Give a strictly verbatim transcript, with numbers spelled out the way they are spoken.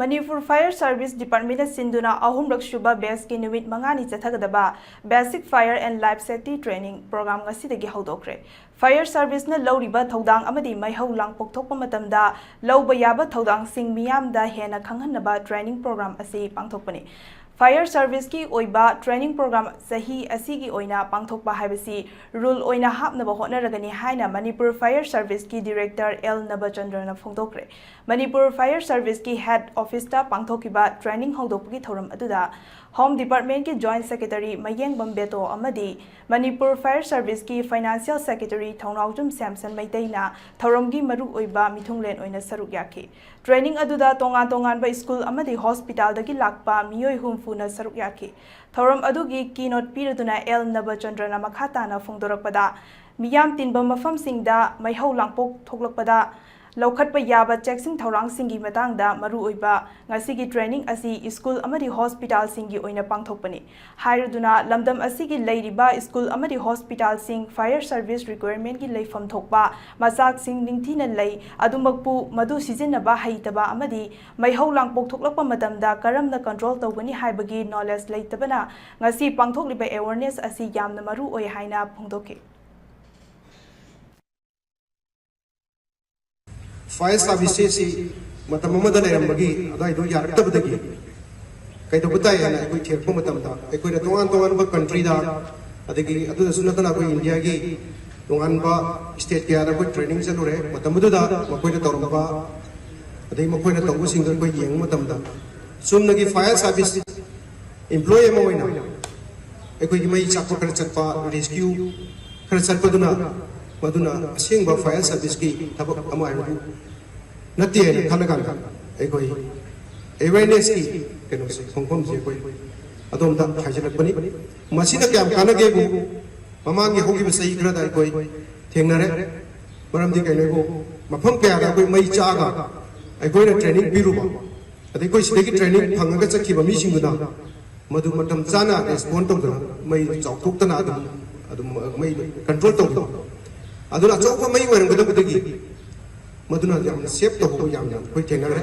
Manipur Fire service ꯗꯤꯄꯥꯔꯠꯃꯦꯟꯅ ꯁꯤꯟꯗꯨꯅ ꯑꯍꯨꯝꯂꯛ ꯁꯨꯕ ꯕꯦꯆꯀꯤ ꯅꯨꯃꯤꯠ ꯃꯉꯥꯅꯤ ꯆꯠꯊꯒꯗꯕ basic fire and life safety training programme ꯉꯁꯤꯗꯒꯤ ꯍꯧꯗꯣꯛꯈ꯭ꯔꯦ꯫ ꯐꯥꯌꯔ ꯁꯥꯔꯚꯤꯁꯅ ꯂꯧꯔꯤꯕ ꯊꯧꯗꯥꯡ ꯑꯃꯗꯤ ꯃꯩꯍꯧ ꯂꯥꯡꯄꯣꯛ ꯊꯣꯛꯄ ꯃꯇꯝꯗ ꯂꯧꯕ ꯌꯥꯕ ꯊꯧꯗꯥꯡꯁꯤꯡ ꯃꯤꯌꯥꯝꯗ ꯍꯦꯟꯅ ꯈꯪꯍꯟꯅꯕ ꯇ꯭ꯔꯦꯅꯤꯡ ꯄ꯭ꯔꯣꯒ꯭ꯔꯥꯝ ꯑꯁꯤ ꯄꯥꯡꯊꯣꯛꯄꯅꯤ꯫ ꯐꯥꯌꯔ ꯁꯥꯔꯚꯤꯁꯀꯤ ꯑꯣꯏꯕ ꯇ꯭ꯔꯦꯅꯤꯡ ꯄ꯭ꯔꯣꯒ꯭ꯔꯥꯝ ꯆꯍꯤ ꯑꯁꯤꯒꯤ ꯑꯣꯏꯅ ꯄꯥꯡꯊꯣꯛꯄ ꯍꯥꯏꯕꯁꯤ ꯔꯨꯜ ꯑꯣꯏꯅ ꯍꯥꯞꯅꯕ ꯍꯣꯠꯅꯔꯒꯅꯤ ꯍꯥꯏꯅ ꯃꯅꯤꯄꯨꯔ ꯐꯥꯌꯔ ꯁꯥꯔꯚꯤꯁꯀꯤ ꯗꯤꯔꯦꯛꯇꯔ ꯑꯦꯜ ꯅꯕꯆꯟꯗ꯭ꯔꯅ ꯐꯣꯡꯗꯣꯛꯈ꯭ꯔꯦ꯫ ꯃꯅꯤꯄꯨꯔ ꯐꯥꯌꯔ ꯁꯥꯔꯚꯤꯁꯀꯤ ꯍꯦꯗ ꯑꯣꯐꯤꯁꯇ ꯄꯥꯡꯊꯣꯛꯈꯤꯕ ꯇ꯭ꯔꯦꯅꯤꯡ ꯍꯧꯗꯣꯛꯄꯒꯤ ꯊꯧꯔꯝ ꯑꯗꯨꯗ ꯍꯣꯝ ꯗꯤꯄꯥꯔꯠꯃꯦꯟꯒꯤ ꯖꯣꯏꯟꯠ ꯁꯦꯀ꯭ꯔꯦꯇꯔꯤ ꯃꯌꯦꯡꯕꯝ ꯕꯦꯇꯣ ꯑꯃꯗꯤ ꯃꯅꯤꯄꯨꯔ ꯐꯥꯌꯔ ꯁꯥꯔꯚꯤꯁꯀꯤ ꯐꯥꯏꯅꯥꯟꯁꯤꯌꯦꯜ ꯁꯦꯀ꯭ꯔꯦꯇꯔꯤ ꯊꯧꯅꯥꯎꯖꯝ ꯁꯦꯝꯁꯟ ꯃꯩꯇꯩꯅ ꯊꯧꯔꯝꯒꯤ ꯃꯔꯨꯑꯣꯏꯕ ꯃꯤꯊꯨꯡꯂꯦꯟ ꯑꯣꯏꯅ ꯁꯔꯨꯛ ꯌꯥꯈꯤ꯫ ꯇ꯭ꯔꯦꯅꯤꯡ ꯑꯗꯨꯗ ꯇꯣꯉꯥꯟ ꯇꯣꯉꯥꯟꯕ ꯁ꯭ꯀꯨꯜ ꯑꯃꯗꯤ ꯍꯣꯁꯄꯤꯇꯥꯜꯗꯒꯤ ꯂꯥꯛꯄ ꯃꯤꯑꯣꯏ ꯍꯨꯝꯐꯨꯅ ꯁꯔꯨꯛ ꯌꯥꯈꯤ꯫ ꯊꯧꯔꯝ ꯑꯗꯨꯒꯤ ꯀꯤꯅꯣꯠ ꯄꯤꯔꯗꯨꯅ ꯑꯦꯜ ꯅꯕꯆꯟꯗ꯭ꯔꯅ ꯃꯈꯥ ꯇꯥꯅ ꯐꯣꯡꯗꯣꯔꯛꯄꯗ, ꯃꯤꯌꯥꯝ ꯇꯤꯟꯕ ꯃꯐꯝꯁꯤꯡꯗ ꯃꯩꯍꯧ ꯂꯥꯡꯄꯣꯛ ꯊꯣꯛꯂꯛꯄꯗ ꯂꯧꯈꯠꯄ ꯌꯥꯕ ꯆꯦꯛꯁꯤꯟ ꯊꯧꯔꯥꯡꯁꯤꯡꯒꯤ ꯃꯇꯥꯡꯗ ꯃꯔꯨꯑꯣꯏꯕ ꯉꯁꯤꯒꯤ ꯇ꯭ꯔꯦꯅꯤꯡ ꯑꯁꯤ ꯁ꯭ꯀꯨꯜ ꯑꯃꯗꯤ ꯍꯣꯁꯄꯤꯇꯥꯜꯁꯤꯡꯒꯤ ꯑꯣꯏꯅ ꯄꯥꯡꯊꯣꯛꯄꯅꯤ ꯍꯥꯏꯔꯗꯨꯅ, ꯂꯝꯗꯝ ꯑꯁꯤꯒꯤ ꯂꯩꯔꯤꯕ ꯁ꯭ꯀꯨꯜ ꯑꯃꯗꯤ ꯍꯣꯁꯄꯤꯇꯥꯜꯁꯤꯡ ꯐꯥꯌꯔ ꯁꯥꯔꯚꯤꯁ ꯔꯤꯀ꯭ꯋꯥꯌꯔꯃꯦꯟꯒꯤ ꯂꯩꯐꯝ ꯊꯣꯛꯄ ꯃꯆꯥꯛꯁꯤꯡ ꯅꯤꯡꯊꯤꯅ ꯂꯩ, ꯑꯗꯨꯃꯛꯄꯨ ꯃꯗꯨ ꯁꯤꯖꯤꯟꯅꯕ ꯍꯩꯇꯕ ꯑꯃꯗꯤ ꯃꯩꯍꯧ ꯂꯥꯡꯄꯣꯛ ꯊꯣꯛꯂꯛꯄ ꯃꯇꯝꯗ ꯀꯔꯝꯅ ꯀꯟꯇ꯭ꯔꯣꯜ ꯇꯧꯒꯅꯤ ꯍꯥꯏꯕꯒꯤ ꯅꯣꯂꯦꯖ ꯂꯩꯇꯕꯅ ꯉꯁꯤ ꯄꯥꯡꯊꯣꯛꯂꯤꯕ ꯑꯦꯋꯥꯔꯅꯦꯁ ꯑꯁꯤ ꯌꯥꯝꯅ ꯃꯔꯨ ꯑꯣꯏ ꯍꯥꯏꯅ ꯐꯣꯡꯗꯣꯛꯈꯤ꯫ ꯐꯥꯌꯔ ꯁꯥꯔꯚꯤꯁꯁꯤ ꯃꯇꯝ ꯑꯃꯗ ꯂꯩꯔꯝꯕꯒꯤ ꯑꯗꯨꯋꯥꯏꯗꯣ ꯌꯥꯔꯛꯇꯕꯗꯒꯤ ꯀꯩꯗꯧꯕ ꯇꯥꯏ ꯍꯥꯏꯅ ꯑꯩꯈꯣꯏ ꯊꯤꯔꯛꯄ ꯃꯇꯝꯗ, ꯑꯩꯈꯣꯏꯅ ꯇꯣꯉꯥꯟ ꯇꯣꯉꯥꯟꯕ ꯀꯟꯇ꯭ꯔꯤꯗ, ꯑꯗꯒꯤ ꯑꯗꯨꯗꯁꯨ ꯅꯠꯇꯅ ꯑꯩꯈꯣꯏ ꯏꯟꯗꯤꯌꯥꯒꯤ ꯇꯣꯉꯥꯟꯕ ꯁ꯭ꯇꯦꯠ ꯀꯌꯥꯗ ꯑꯩꯈꯣꯏ ꯇ꯭ꯔꯦꯅꯤꯡ ꯆꯠꯂꯨꯔꯦ꯫ ꯃꯇꯝ ꯑꯗꯨꯗ ꯃꯈꯣꯏꯅ ꯇꯧꯔꯝꯕ, ꯑꯗꯒꯤ ꯃꯈꯣꯏꯅ ꯇꯧꯕꯁꯤꯡꯗꯣ ꯑꯩꯈꯣꯏ ꯌꯦꯡꯕ ꯃꯇꯝꯗ, ꯆꯨꯝꯅꯒꯤ ꯐꯥꯌꯔ ꯁꯥꯔꯚꯤꯁ ꯏꯝꯄ꯭ꯂꯣꯌꯤ ꯑꯃ ꯑꯣꯏꯅ ꯑꯩꯈꯣꯏꯒꯤ ꯃꯩ ꯆꯥꯛꯄ ꯈꯔ ꯆꯠꯄ, ꯔꯦꯁꯀ꯭ꯌꯨ ꯈꯔ ꯆꯠꯄꯗꯨꯅ, ꯃꯗꯨꯅ ꯑꯁꯦꯡꯕ ꯐꯥꯌꯔ ꯁꯥꯔꯚꯤꯁꯀꯤ ꯊꯕꯛ ꯑꯃ ꯍꯥꯏꯕꯗꯨ ꯅꯠꯇꯦ ꯍꯥꯏꯅ ꯈꯜꯂꯀꯥꯟꯗ, ꯑꯩꯈꯣꯏ ꯑꯦꯋꯦꯔꯅꯦꯁꯀꯤ ꯀꯩꯅꯣꯁꯦ, ꯈꯣꯡꯐꯝꯁꯦ ꯑꯩꯈꯣꯏ ꯑꯗꯣꯝꯗ ꯍꯥꯏꯖꯔꯛꯄꯅꯤ꯫ ꯃꯁꯤꯅ ꯀꯌꯥꯝ ꯀꯥꯟꯅꯒꯦꯕꯨ, ꯃꯃꯥꯡꯒꯤ ꯍꯧꯈꯤꯕ ꯆꯍꯤ ꯈꯔꯗ ꯑꯩꯈꯣꯏ ꯊꯦꯡꯅꯔꯦ꯫ ꯃꯔꯝꯗꯤ ꯀꯩꯅꯣꯕꯨ, ꯃꯐꯝ ꯀꯌꯥꯗ ꯑꯩꯈꯣꯏ ꯃꯩ ꯆꯥꯛꯑꯒ ꯑꯩꯈꯣꯏꯅ ꯇ꯭ꯔꯦꯅꯤꯡ ꯄꯤꯔꯨꯕ, ꯑꯗꯩ ꯑꯩꯈꯣꯏ ꯁꯤꯗꯒꯤ ꯇ꯭ꯔꯦꯅꯤꯡ ꯐꯪꯉꯒ ꯆꯠꯈꯤꯕ ꯃꯤꯁꯤꯡꯗꯨꯅ ꯃꯗꯨ ꯃꯇꯝ ꯆꯥꯅ ꯔꯦꯁꯄꯣꯟ ꯇꯧꯗꯅ ꯃꯩ ꯆꯥꯎꯊꯣꯛꯇꯅ ꯑꯗꯨꯝ, ꯑꯗꯨꯝ ꯃꯩ ꯀꯟꯇ꯭ꯔꯣꯜ ꯇꯧꯈꯤꯕ꯫ ꯑꯗꯨꯅ ꯑꯆꯧꯕ ꯃꯩ ꯑꯣꯏꯔꯝꯒꯗꯕꯗꯒꯤ ꯃꯗꯨꯅ ꯌꯥꯝꯅ ꯁꯦꯞ ꯇꯧꯍꯧꯕ ꯌꯥꯝꯅ ꯑꯩꯈꯣꯏ ꯊꯦꯡꯅꯈ꯭ꯔꯦ꯫